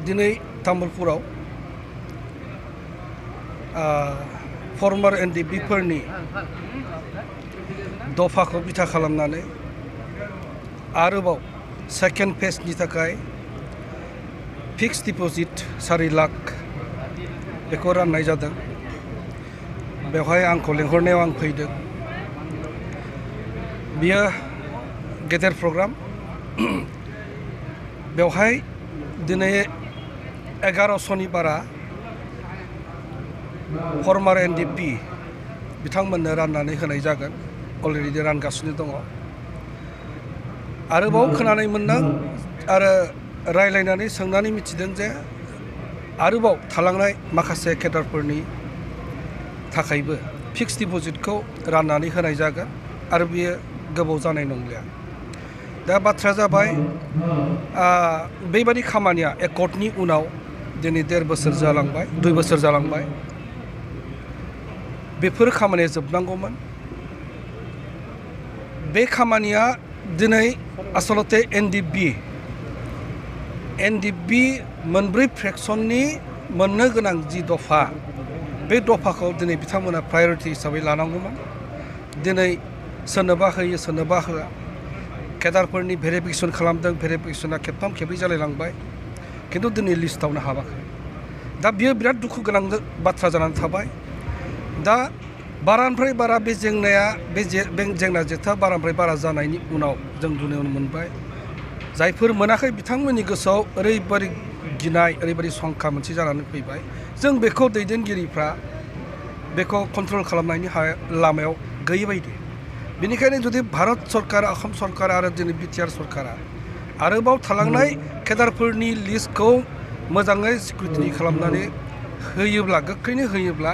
दिनै तामुलपुराव फर्मार एनडिबिफोरनि दफाखौ बिथा खालामनानै आरोबाव सेकेन्ड फेजनि थाखाय फिक्स डिप'जिट 4 लाख बेखौ राननाय जादों। बेवहाय आंखौ लेंहरनायाव आं फैदों। बियो गेदेर प्रग्राम। बेवहाय दिनै 1100नि बारा फर्मार एनडिपि बिथांमोननो राननानै होनाय जागोन। अलरेडि रानगासिनो दङ। आरोबाव खोनानाय मोनदों आरो रायलायनानै सोंनानै मिथिदों जे आरोबाव थालांनाय माखासे केडारफोरनि थाखायबो फिक्स डिप'जिटखौ राननानै होनाय जागोन आरो बियो गोबाव जानाय नंलिया। दा बाथ्राया जाबाय बेबादि खामानिया एकर्डनि उनाव दिनै 1.5 बोसोर जालांबाय, 2 बोसोर जालांबाय। बेफोर खामानिया जोबनांगौमोन। बे खामानिया दिनै आसलते एनडिबि मोनब्रै फ्रेक्सननि मोननो गोनां जि दफा, बे दफाखौ दिनै बिथांमोना प्रायरिटि हिसाबै लानांगौमोन। दिनै सोरनोबा होयो सोरनोबा होआ। केडारफोरनि भेरिफिकेसन खालामदों, भेरिफिकेसना खेबथाम खेब्रै जालायलांबाय, खिन्थु दिनै लिस्टावनो हाबाखै। दा बियो बिराद दुखु गोनां बाथ्रा जानानै थाबाय। दा बारानिफ्राय बारा बे जेंनाया बे जेंना जेथा बारानिफ्राय बारा जानायनि उनाव जों नुनो मोनबाय। जायफोर मोनाखै बिथांमोननि गोसोआव ओरैबादि गिनाय, ओरैबादि शंका मोनसे जानानै फैबाय। जों बेखौ दैदेनगिरिफ्रा बेखौ कन्ट्रल खालामनायनि लामायाव गैयै बायदि। बेनिखायनो जुदि भारत सरकार, आसाम सरकार आरो दिनै बिटिआर सरकारा आरोबाव थालांनाय केडारफोरनि लिस्टखौ मोजाङै सिकिउरिटि खालामनानै होयोब्ला, गोख्रैनो होयोब्ला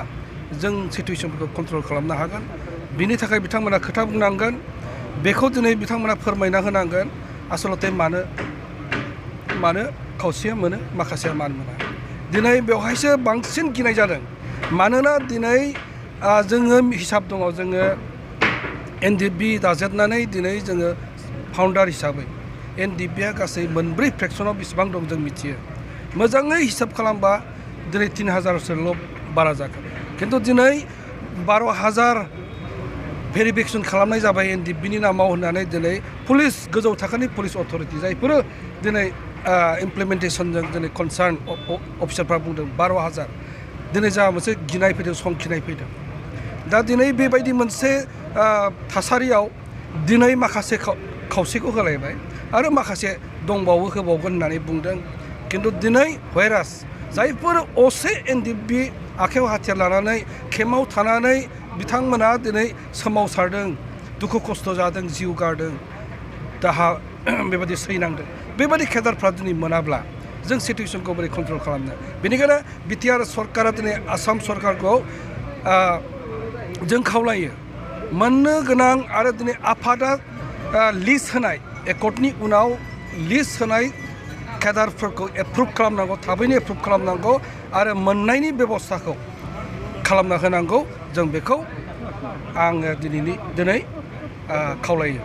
जों सिटुएसनफोरखौ कन्ट्रल खालामनो हागोन। बिनि थाखाय बिथांमोना खोथा बुंनांगोन। बेखौ दिनै बिथांमोना फोरमायना होनांगोन आसलते मानो खावसेया मोनो, माखासेया मानो मोना। दिनै बेवहायसो बांसिन गिनाय जादों। मानोना दिनै जोङो हिसाब दङ। जोङो एनडिबि दाजाबनानै दिनै जोङो फाउन्डार हिसाबै एनडिबिया गासै मोनब्रै फ्रेक्सनाव बेसेबां दं जों मिथियो। मोजाङै हिसाब खालामबा दिनै 3000सोल' बारा जागोन। खिन्थु दिनै 12,000 भेरिफिकेसन खालामनाय जाबाय एनडिबिनि नामाव होननानै दिनै पुलिस, गोजौ थाखोनि पुलिस अथ'रिटि जायफोरो दिनै इमप्लिमेन्टेसनजों दिनै कनसार्न अफिसारफ्रा बुंदों 12,000। दिनै जा मोनसे गिनाय फैदों, संखिनाय फैदों। दा दिनै बेबायदि मोनसे थासारियाव दिनै माखासे खावसेखौ होलायबाय आरो माखासे दंबावो होबावगोन होननानै बुंदों। खिन्थु दिनै भाइरास जायफोर असे एनडिबि आखायाव हाथियार लानानै केम्पआव थानानै बिथांमोना दिनै सोमावसारदों, दुखु खस्थ' जादों, जिउ गारदों, दाहा बेबायदि सैनांदों। बेबायदि केडारफ्रा दिनै मोनाब्ला जों सिटुएसनखौ बोरै कन्ट्रल खालामनो? बेनिखायनो बिटिआर सरकारा दिनै आसाम सरकारखौ जों खावलायो मोननो गोनां आरो दिनै आफादा लिस्ट होनाय, एकर्डनि उनाव लिस्ट होनाय केडारफोरखौ एप्रुभ खालामनांगौ, थाबैनो एप्रुभ खालामनांगौ आरो मोननायनि बेबस्थाखौ खालामना होनांगौ। जों बेखौ आङो दिनै खावलायो।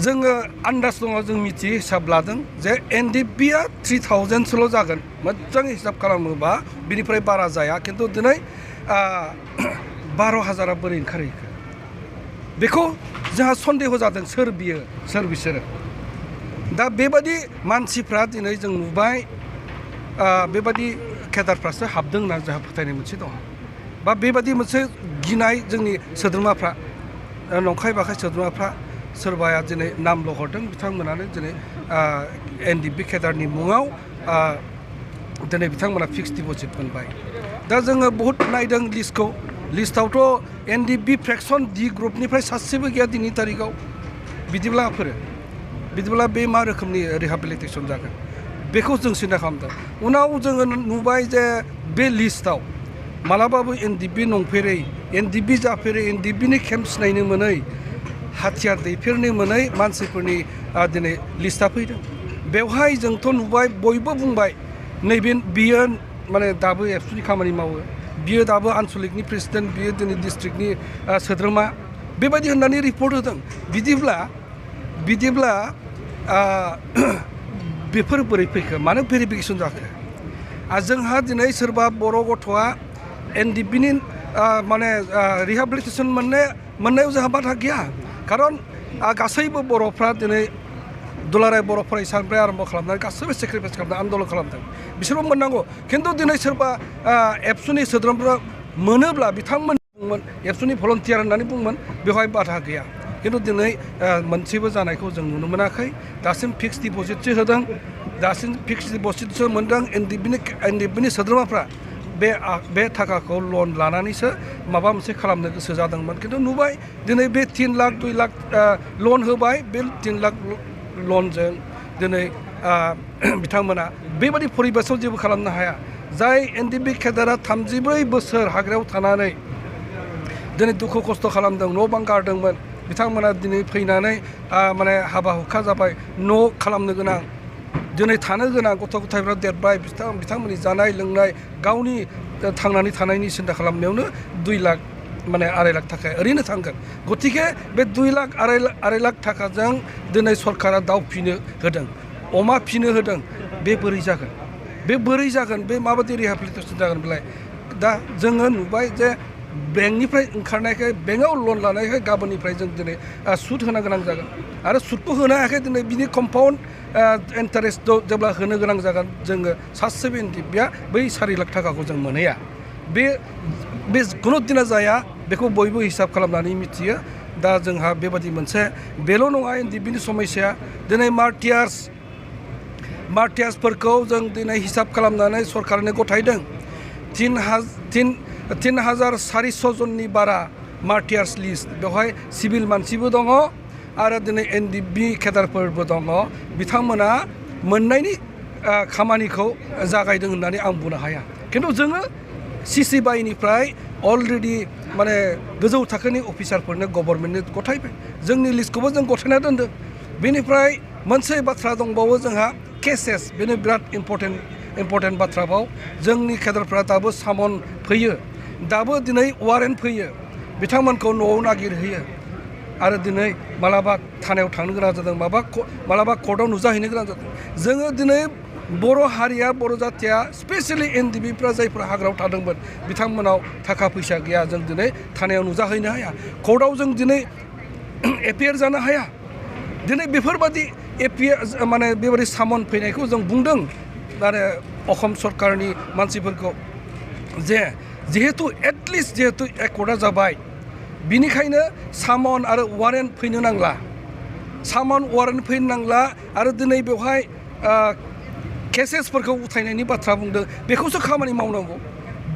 जोङो आन्दाज दङ, जों मिथियो, हिसाब लादों जे एनडिबिया 3000सोल' जागोन। मोजाङै हिसाब खालामोबा बिनिफ्राय बारा जाया। खिन्थु दिनै 12,000आ बोरै ओंखारहैखो? बेखौ जोंहा सन्देह जादों। सोर बियो, सोर बिसोरो? दा बेबादि मानसिफ्रा दिनै जों नुबाय बेबादि केडारफ्रासो हाबदों होनना जोंहा फोथायनाय मोनसे दङ। बा बेबादि मोनसे गिनाय जोंनि सोद्रोमाफ्रा, नंखाय बाखाय सोद्रोमाफ्रा सोरबाया दिनै नामल' हरदों। बिथांमोनानो दिनै एनडिबि केडारनि मुङाव दिनै बिथांमोना फिक्स डिप'जिट मोनबाय। दा जोङो बहुद नायदों लिस्टखौ। लिस्टआवथ' एनडिबि फ्रेक्सन डि ग्रुपनिफ्राय सासेबो गैया दिनैनि तारिखाव। बिदिब्ला बे मा रोखोमनि रिहेबिलिटेसन जागोन? बेखौ जों सिन्था खालामदों। उनाव जोङो नुबाय जे बे लिस्टआव मालाबाबो एनडिबि नंफेरै, एनडिबि जाफेरै, एनडिबिनि केम्प सिनायनो मोनै, हाथियार दैफेरनो मोनै मानसिफोरनि दिनै लिस्टआ फैदों। बेवहाय जोंथ' नुबाय, बयबो बुंबाय नैबे बियो माने दाबो एबसुनि खामानि मावो, बियो दाबो आन्सलिकनि प्रेसिडेन्ट, बियो दिनै डिस्ट्रिक्टनि सोद्रोमा, बेबायदि होननानै रिपर्ट होदों। बिदिब्ला बेफोर बोरै फैखो मानो भेरिफिकेसन जाखो जोंहा दिनै सोरबा बर' गथ'आ एनडिपिनि माने रिहेबिलिटेसन मोननायाव जोंहा बाधा गैया खारन गासैबो बर'फ्रा दिनै दुलाराय बर' फरायसानिफ्राय आरम्भ खालामनानै गासैबो सेक्रिफाइस खालामदों आन्दलन खालामदों बिसोरबो मोननांगौ खिन्थु दिनै सोरबा एबसुनि सोद्रोमाफ्रा मोनोब्ला बिथांमोन बुंमोन एबसुनि भलन्टियार होननानै बुंमोन बेवहाय बाधा गैया खिन्थु दिनै मोनसेबो जानायखौ जों नुनो मोनाखै दासिम फिक्स डिप'जिटसो होदों दासिम फिक्स डिप'जिटसो मोनदों एनडिपिनि सोद्रोमाफ्रा बे थाखाखौ लन लानानैसो माबा मोनसे खालामनो गोसो जादोंमोन खिन्थु नुबाय दिनै बे 3 लाख 2 लाख लन होबाय बे 3 लाख लनजों दिनै बिथांमोना बेबादि परिबेसाव जेबो खालामनो हाया जाय एनडिपि केडारा 34 बोसोर हाग्रायाव थानानै दिनै दुखु खस्थ' खालामदों न' बां गारदोंमोन बिथांमोना दिनै फैनानै माने हाबा हुखा जाबाय न' खालामनो गोनां दिनै थानो गोनां गथ' गथायफ्रा देरबाय बिथांमोननि जानाय लोंनाय गावनि थांनानै थानायनि सिन्था खालामनायावनो 2 लाख माने 2.5 लाख थाखा ओरैनो थांगोन गतिके बे 2 लाख 2.5 लाख थाखाजों दिनै सरकारा दाउ फिनो होदों अमा फिनो होदों बे बोरै जागोन बे माबायदि रिहेबिलिटेसन जागोन बेलाय दा जोङो नुबाय जे बेंकनिफ्राय ओंखारनायखाय बेंकआव लन लानायखाय गाबोननिफ्राय जों दिनै सुद होनो गोनां जागोन आरो सुदखौ होनो हायाखै दिनै बिनि कम्पाउन्ड इन्टारेस्ट जेब्ला होनो गोनां जागोन जोङो सासेबो एनडिपिया बै 4 लाख थाखाखौ जों मोनहैया बे खुनु दिना जाया बेखौ बयबो हिसाब खालामनानै मिथियो दा जोंहा बेबादि मोनसे बेल' नङा एनडिपिनि समस्या दिनै मार्टियार्सफोरखौ जों दिनै हिसाब खालामनानै सरकारनो गथायदों 3,400 जननि बारा मार्टियार्स लिस्ट बेवहाय सिभिल मानसिबो दङ आरो दिनै एनडिपि केडारफोरबो दङ बिथांमोना मोननायनि खामानिखौ जागायदों होननानै आं बुंनो हाया खिन्थु जोङो CCBIनिफ्राय अलरेडि माने गोजौ थाखोनि अफिसारफोरनो गभर्नमेन्टनो गथायबाय जोंनि लिस्टखौबो जों गथायना दोनदों बेनिफ्राय मोनसे बाथ्रा दंबावो जोंहा केसेस बेनो बिराद इम्पर्टेन्ट बाथ्राबाव जोंनि केडारफ्रा दाबो सामन फैयो दाबो दिनै वारेन्ट फैयो बिथांमोनखौ न'आव नागिरहैयो आरो दिनै मालाबा थानायाव थांनो गोनां जादों मालाबा कर्टआव नुजाहैनो गोनां जादों जोङो दिनै बर' हारिया बर' जाथिया स्पेसियेलि एनडिपिफ्रा जायफ्रा हाग्रायाव थादोंमोन बिथांमोनाव थाखा फैसा गैया जों दिनै थानायाव नुजाहैनो हाया कर्टआव जों दिनै एपियार जानो हाया दिनै बेफोरबादि माने बेबादि सामन फैनायखौ जों बुंदों आरो असम सरकारनि मानसिफोरखौ जिहेतु एटलिस्ट जिहेतु एकर्डआ जाबाय बिनिखायनो सामन आरो वारेन्ट फैनो नांला आरो दिनै बेवहाय केसेसफोरखौ उथायनायनि बाथ्रा बुंदों बेखौसो खामानि मावनांगौ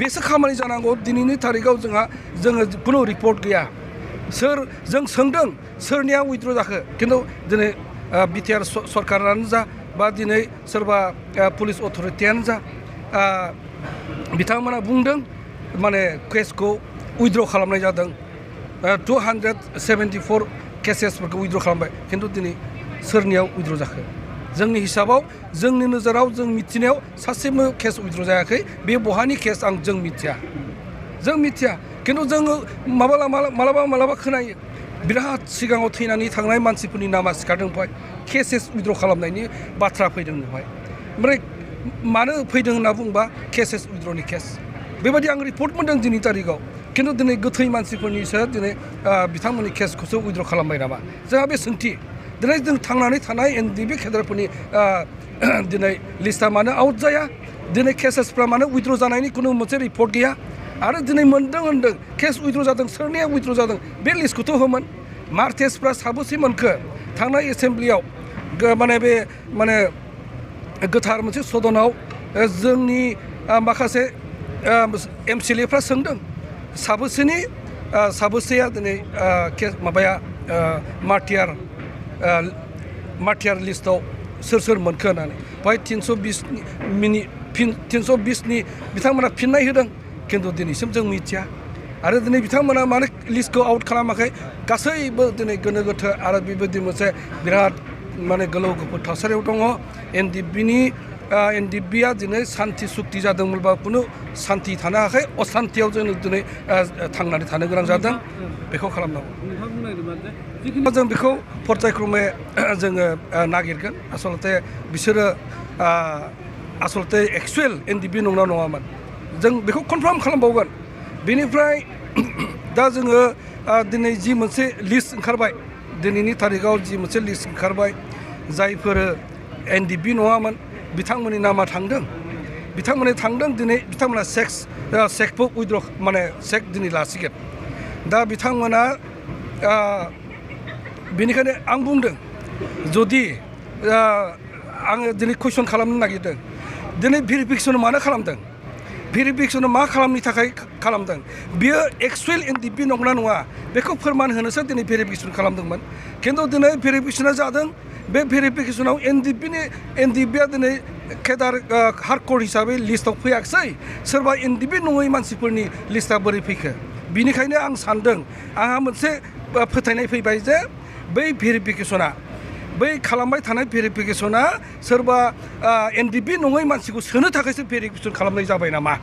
बेसो खामानि जानांगौ दिनैनि थारिखआव जोङो खुनु रिपर्ट गैया जों सोंदों सोरनिया उइथड्र जाखो खिन्थु दिनै बिटिआर सरकारानो जा बा दिनै सोरबा पुलिस अथरिटियानो जा बिथांमोना बुंदों माने केसखौ उइथड्र खालामनाय जादों 274 केसेसफोरखौ उइथड्र खालामबाय खिन्थु दिनै सोरनियाव उइथड्र जाखो जोंनि हिसाबाव जोंनि नोजोराव जों मिथिनायाव सासेबो केस उइथड्र जायाखै बे बहानि केस जों मिथिया खिन्थु जोङो मालाबा खोनायो बिराद सिगाङाव थैनानै थांनाय मानसिफोरनि नामा सिखारदों बेवहाय केसेस उइथड्र खालामनायनि बाथ्रा फैदों बेवहाय ओमफ्राय मानो फैदों होनना बुंबा केसेस उइथड्रनि केस बेबायदि आं रिपर्ट मोनदों दिनै तारिखआव खिन्थु दिनै गोथै मानसिफोरनिसो दिनै बिथांमोननि केसखौसो उइथड्र खालामबाय नामा जोंहा बे सोंथि दिनै जों थांनानै थानाय एनडिपि केडारफोरनि दिनै लिस्टआ मानो आउट जाया दिनै केसेसफ्रा मानो उइथड्र जानायनि खुनु मोनसे रिपर्ट गैया आरो दिनै मोनदों होनदों केस उइथड्र जादों सोरनिया उइथड्र जादों बे लिस्टखौथ' होमोन मार्टियार्सफ्रा साबेसे मोनखो थांनाय एसेम्ब्लियाव माने गोथार मोनसे सदनाव जोंनि माखासे MCLAफ्रा सोंदों साबेसेया दिनै माबाया मार्टियार लिस्टआव सोर मोनखो होननानै बेवहाय 320नि बिथांमोना फिननाय होदों खिन्थु दिनैसिम जों मिथिया आरो दिनै बिथांमोना मानो लिस्टखौ आउट खालामाखै गासैबो दिनै गोनो गोथो आरो बेबायदि मोनसे बिराद माने गोलाव गोफोर थासारियाव दङ एनडिपिया दिनै सान्थि सुक्ति जादोंमोनबा खुनु सान्थि थानो हायाखै असान्थियाव जों दिनै थांनानै थानो गोनां जादों बेखौ खालामनांगौ जों बेखौ पर्यायक्रमे जोङो नागिरगोन आसलते बिसोरो आसलते एक्सुवेल एनडिपि नंगौना नङामोन जों बेखौ कनफार्म खालामबावगोन बेनिफ्राय दा जोङो दिनै जि मोनसे लिस्ट ओंखारबाय दिनैनि थारिखआव जि मोनसे लिस्ट ओंखारबाय जायफोर एनडिपि नङामोन बिथांमोननि नामा थांदों दिनै बिथांमोना सेकबो उइद्र माने सेक दिनै लासिगोन दा बिथांमोना बेनिखायनो आं बुंदों जुदि आङो दिनै कुइसन खालामनो नागिरदों दिनै भेरिफिकेसन मानो खालामदों भेरिफिकेसन मा खालामनो थाखाय खालामदों बियो एक्सुवेल एनडिपि नंगौना नङा बेखौ फोरमान होनोसो दिनै भेरिफिकेसन खालामदोंमोन खिन्थु दिनै भेरिफिकेसना जादों बे भेरिफिकेसनाव एनडिपिया दिनै केदार हार्डक'र हिसाबै लिस्टआव फैयाखिसै सोरबा एनडिपि नङै मानसिफोरनि लिस्टआ बोरै फैखो बिनिखायनो आं सानदों आंहा मोनसे फोथायनाय फैबाय जे बै भेरिफिकेसना बै खालामबाय थानाय भेरिफिकेसना सोरबा एनडिपि नङै मानसिखौ सोनो थाखायसो भेरिफिकेसन खालामनाय जाबाय नामा